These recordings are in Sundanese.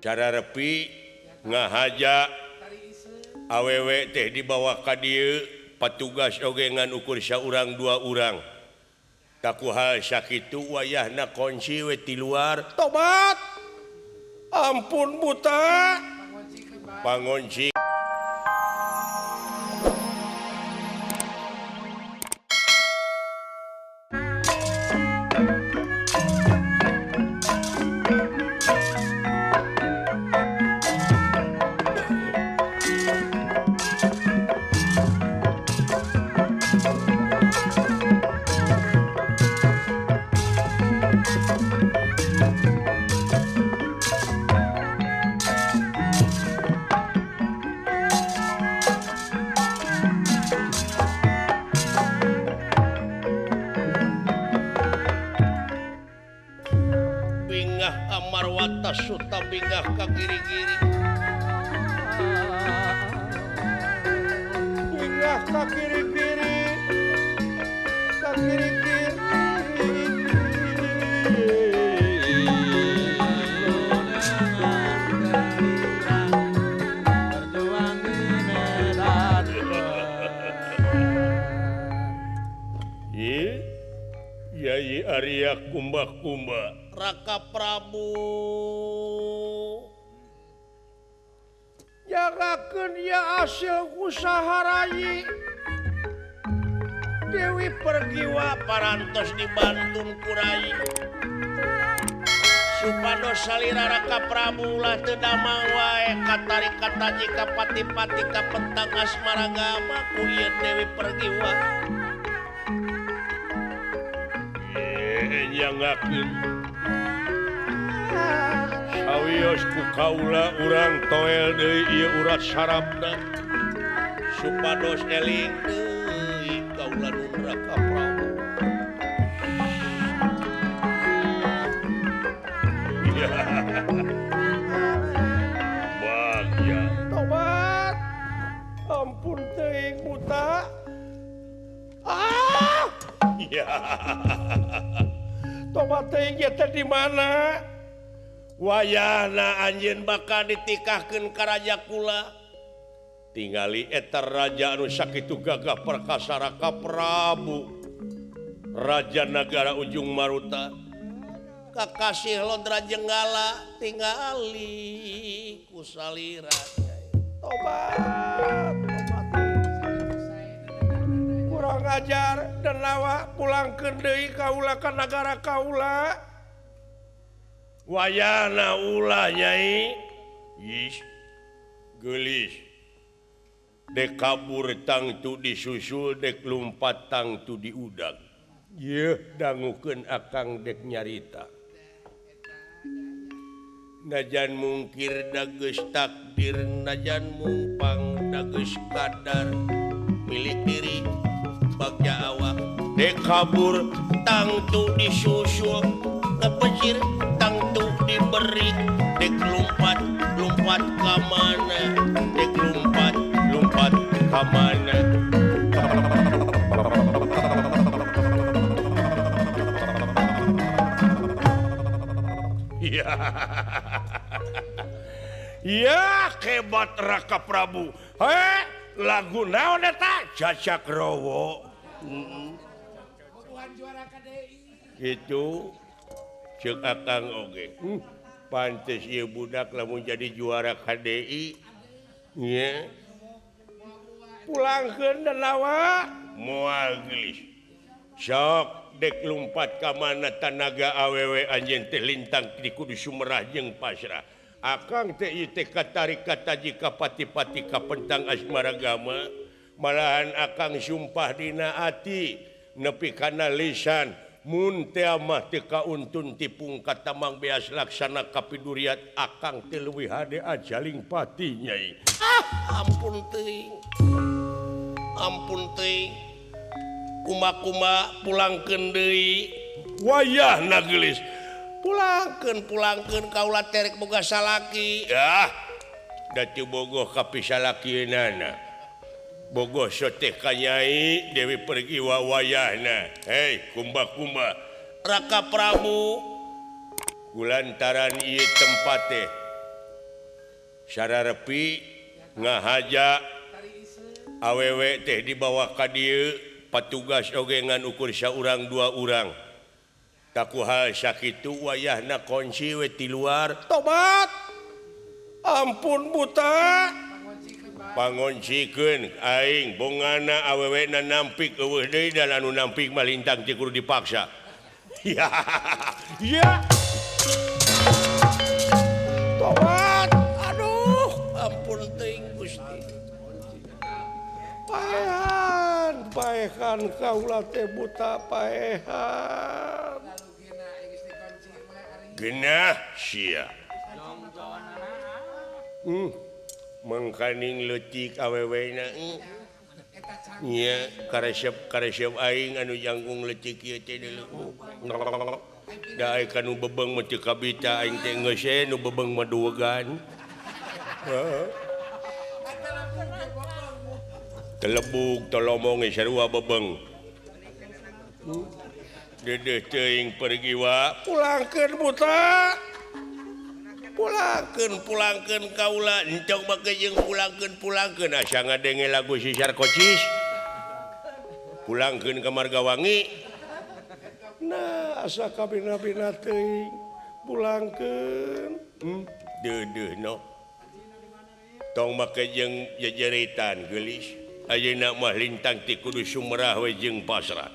Cara repi ngahaja awewe teh dibawa ka dieu patugas oge ngan ukur saurang dua urang. Taku hal sakitu wayahna kunci we ti luar. Tobat. Ampun buta. Pangonci. Suta bingah ka kiri-kiri bingah ka kiri-kiri ka kiri-kiri berjuang di medan. Yai Arya Kumba-Kumba Raka Prabu jagakeun ya hasil usaha rayi Dewi Pergiwa parantos dibantun ku rai supados salira Raka Prabu ulah teu damang wae katarik kataji ka pati-pati ka pentang asmaragama ku ieu Dewi Pergiwa nyangakeun sawios ku kaula urang toel deui ieu urat sarafna supados eling deui kaula nun Raka Prabu. Bagya tobat ampun teuing buta. Ah ya tobat teuing ieu teh di mana? Wayahna anjeun bakal ditikahkeun ka raja kula. Tingali eta raja anu sakitu gagah perkasa Raka Prabu. Raja nagara Ujung Maruta. Kakasih Lodra Jenggala tingali ku salira. Tobat, tobat. Kurang ajar dan lawa pulangkeun deui kaula ka nagara kaula. Wayahna ulah nyai. Ih, geulis. Dek kabur tangtu disusul, dek lumpat tangtu diudag. Yeuh dangukeun akang dek nyarita. Najan mungkir dageus takdir, najan mumpang dageus kadar milik diri bagja awak. Dek kabur tangtu disusul, ngepecir tangtu diberi, dek lumpat lumpat ka mana, dek lumpat lumpat ka mana. Ya hebat Raka Prabu. He, lagu naon eta? Cacak Rowo. Itu ceuk akang oge. Pantes ieu budak lamun jadi juara KDI. Nya. Pulangkeun denawa moal geulis. Sok dek lumpat ka mana tanaga awewe anjeun teh lintang di kudu sumerah jeung pasrah. Akang teh ieu teh katarik kataji ka pati-pati ka pentang asmaragama. Malahan akang sumpah dina ati nepi kana lisan mun teh mah teu kauntun tipung ka tamang beas laksana kapiduriat akang teh leuwih hade ajaling pati nyai. Ah, ampun teuing. Ampun teuing. Kuma-kuma pulangkeun deui. Wayahna geulis. Pulangkeun pulangkeun kaula terek boga salaki. Ah, da teu bogoh ka pisalakienana. Bogoh soteh ka Nyai Dewi Pergiwa wayahna. Hei, kumba-kumba. Raka Prabu kulantaran ieu tempat teh Sararepi ngahaja awewe teh dibawa ka dieu patugas oge ngan ukur saurang dua urang. Taku hal sakitu wayahna kunci we ti luar. Tobat. Ampun buta. Pangoncikeun aing bongana awewena nampik eueuh deui dan anu nampik mah lintang teh kudu dipaksa. Ya. Ya. Tobat. Aduh, ampun teuing Gusti. Paehan, paehan kaula teh buta paehan. Genah sia. Mangkaning leutik awewena. Nya karesep aing anu jangkung leutik ieu teh deuleu. Da ai kanu bebeng mah teu kabita aing teh geus nu bebeng mah duwegan. Heeh. Telebug tolomong sarua bebeng. Dedeh teuing pergiwa pulangkeun buta. Pulangkeun kaula entong make jeung pulangkeun asa ngadenge lagu si Sarkocis. Pulangkeun ka Margawangi. Nah asa kabina-bina teuing pulangkeun. Deudeuh no. Tong make jeung jejeritan geulis. Ayeuna mah lintang ti kudu sumerah we jeung pasrah.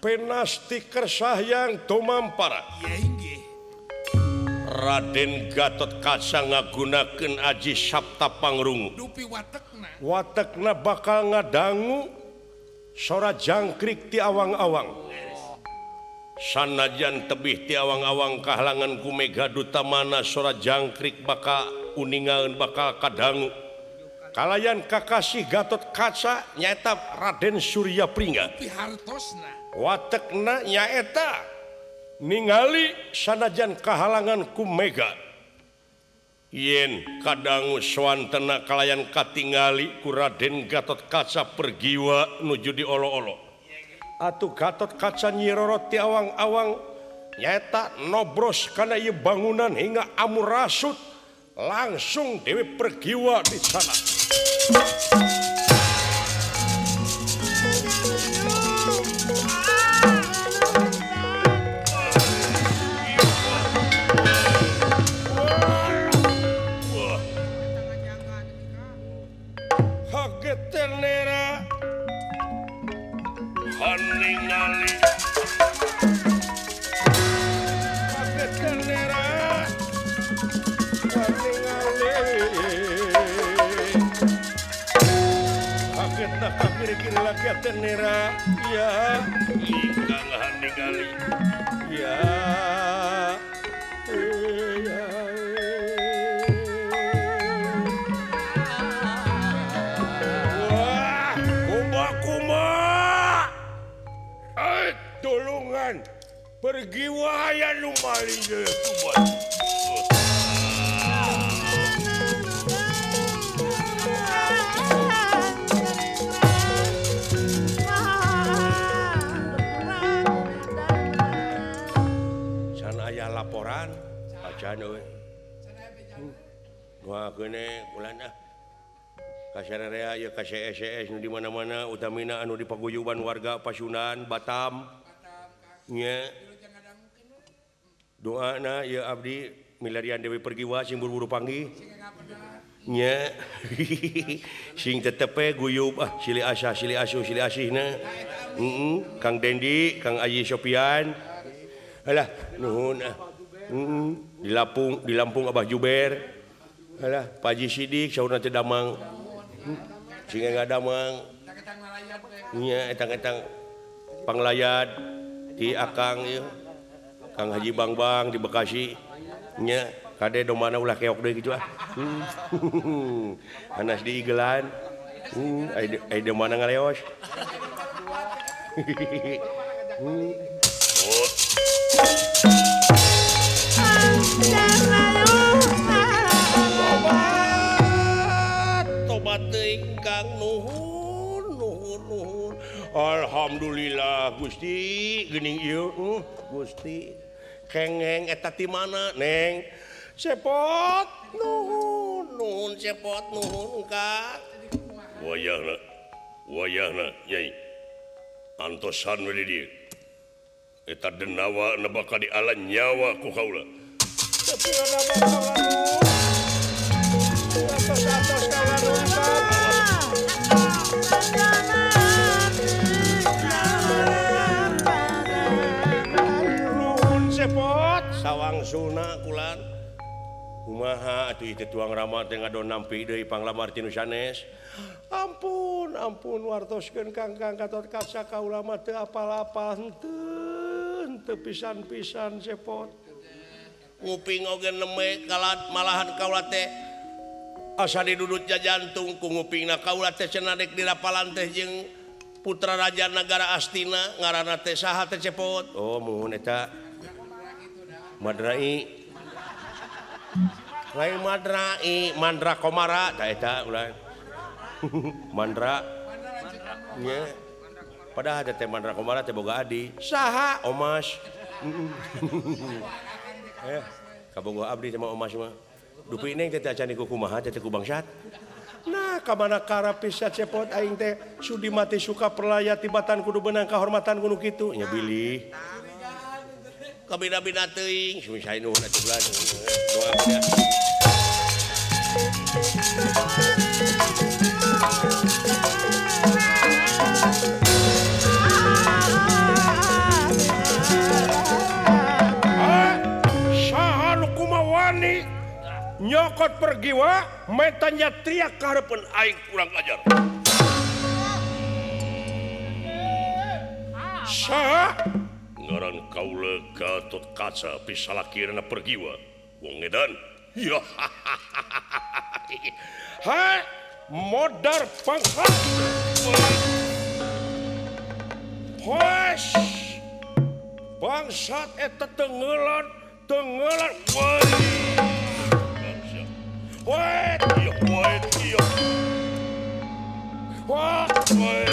Penasti kersahyang tumampara. Raden Gatot Kaca ngagunakeun aji Sabta Pangrungu. Watekna. Watekna bakal ngadangu sora jangkrik ti awang-awang. Sanajan tebih ti awang-awang kahalangan ku mega dutamana sora jangkrik bakal uningaeun bakal kadangu. Kalayan kakasih Gatot Kaca nyaeta Raden Surya Pringga. Watekna nyaeta ningali sanajan kahalangan ku mega. Yen kadangu swantena kalayan katingali ku Raden Gatot Kaca pergiwa nuju di olo-olo. Atuh Gatot Kaca nyirorot ti awang-awang nyaeta nobros kana ieu bangunan hingga amurasut langsung Dewi Pergiwa di sana. Hagetenera haningali hagetenera kagetna ka kiri-kiri lagi tenera ya ingkang haningali ya ya. Wah, kuma-kuma tulungan pergi waya nu maling deui kubat. Laporan acan euy. Doakeun ulan ah. Ka sararea ieu ka CSCS nu di mana-mana utamina anu di paguyuban warga Pasundan Batam. Nya. Doana ieu abdi milarian Dewi Pergiwa sing buru-buru panggih. Nya. Sing tetep we guyub ah silih asah silih asuh silih asihna. Heeh, Kang Dendi, Kang Ayi Sopian. Alah, nuhun ah. Di Lampung, di Lampung Abah Juber. Alah, Pak Haji Sidik saurna teh damang. Sing ngadamang. Nya etang-etang panglayad di Akang ieu. Kang Haji Bangbang di Bekasi. Nya kade domana ulah keok deui kitu ah. Hanas di Igelan. Ai domana ngaleos. Tobat, tobat teuing Kang, nuhun, nuhun, nuhun. Alhamdulillah Gusti, geuning ieu, Gusti. Kengeng eta ti mana, Neng? Cepot nuhun nuhun cepot nuhun Kang. Wayahna wayahna Nyai. Antosan we di dieu. Eta denawa na bakal diala nyawa ku kaula. Tapi ana bakal nuhun. Atos-atos kaula nuhun Kang. Nuhun cepot sawang suna kulan. Kumaha atuh ieu tuang rama teh ngadon nampi deui panglamar ti nu sanes. Ampun, ampun wartoskeun Kang Kang Gatot Kaca kaula mah teu apal-apal henteu, henteu pisan-pisan cepot. Nguping oge neme kalat malahan kaula teh asa didudut jajantung ku ngupingna kaula teh cenah dek dirapalan teh jeung putra raja nagara Astina ngaranna teh saha teh cepot. Oh muhun eta Madrai. Lain Madrai, Mandra Komara tah eta ulah. Mandra. Nya. Padahal teh Mandra Komara teh boga adi. Saha? Omas. Kabogoh abdi teh mah Omas mah. Dupi neng teh acan diku kumaha teh ku bangsat. Nah, ka mana kara pisan cepot aing teh sudi mati suka perlaya tibatan kudu beunang kahormatan kudu kitu nya bilih. Kabina-bina teuing sumi sae nuhun atuh bulan. Doa ya. Saha nu kumawani nyokot pergiwa metanya teriak ka hareupeun aing kurang ajar. Saha ngaran kaula Gatot Kaca pisalakirna pergiwa wong edan. Ya. Ha modar pangkat. Hoes. Bangsat eta tenggelan, tenggelan. Woi. Bangsat. Woi, iya, woi, iya. Wah, woi.